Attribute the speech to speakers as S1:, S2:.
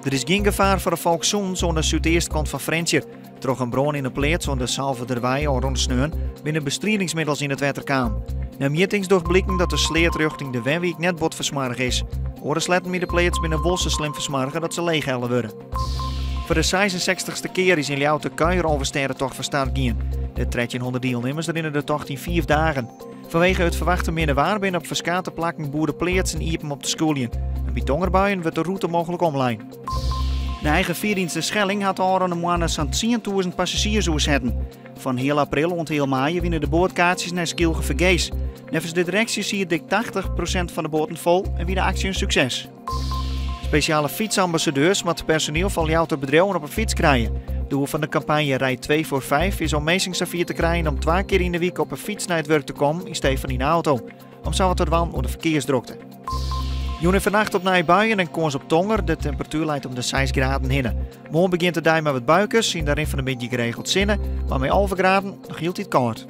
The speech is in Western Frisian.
S1: Der is gjin gefaar foar de folkssûnens oan de súdeastkant fan Frjentsjer. Troch in brân yn in pleats oan de Salverderwei ôfrûne sneon binne bestridingsmiddels yn it wetter kaam. Nei mjittings docht bliken dat de sleat rjochting de wenwyk net bot fersmoarge is. Oare sletten by de pleats binne wol sa slim fersmoarge dat se leechhelle wurde. Foar de 66ste kear is yn Ljouwert de kuieralvestêdetocht fan start gien. De 1300 dielnimmers rinne de tocht yn fiif dagen. Fanwege it ferwachte minne waar binne op ferskate plakken boerepleatsen iepen om te skûljen. En by tongerbuien wurdt de rûte mooglik omlein. De eigen feardienst De Schelling hat de ôfrûne moanne sa'n 10.000 passazjiers oersetten. Fan heal april oant heal maaie wiene de boatkaartsjes nei Skylge fergees. Neffens de direksje siet dik 80 prosint fan de boaten fol en wie de aksje in sukses. Spesjale fytsambassadeurs moatte personiel fan Ljouwerter bedriuwen op 'e fyts krije. Doel fan de kampanje Rij 2 voor 5 is om minsken safier te krijen om twa kear yn de wike op 'e fyts nei it wurk te kommen yn stee fan yn 'e auto. Om sa wat te dwaan oan de ferkearsdrokte. Jûn en fannacht opnij buien en kâns op tonger. De temperatuer leit om de 6 graden hinne. Moarn begjint de dei mei wat buikes. Yn de rin fan de middei geregeld sinne, mar mei 11 graden noch hieltyd kâld.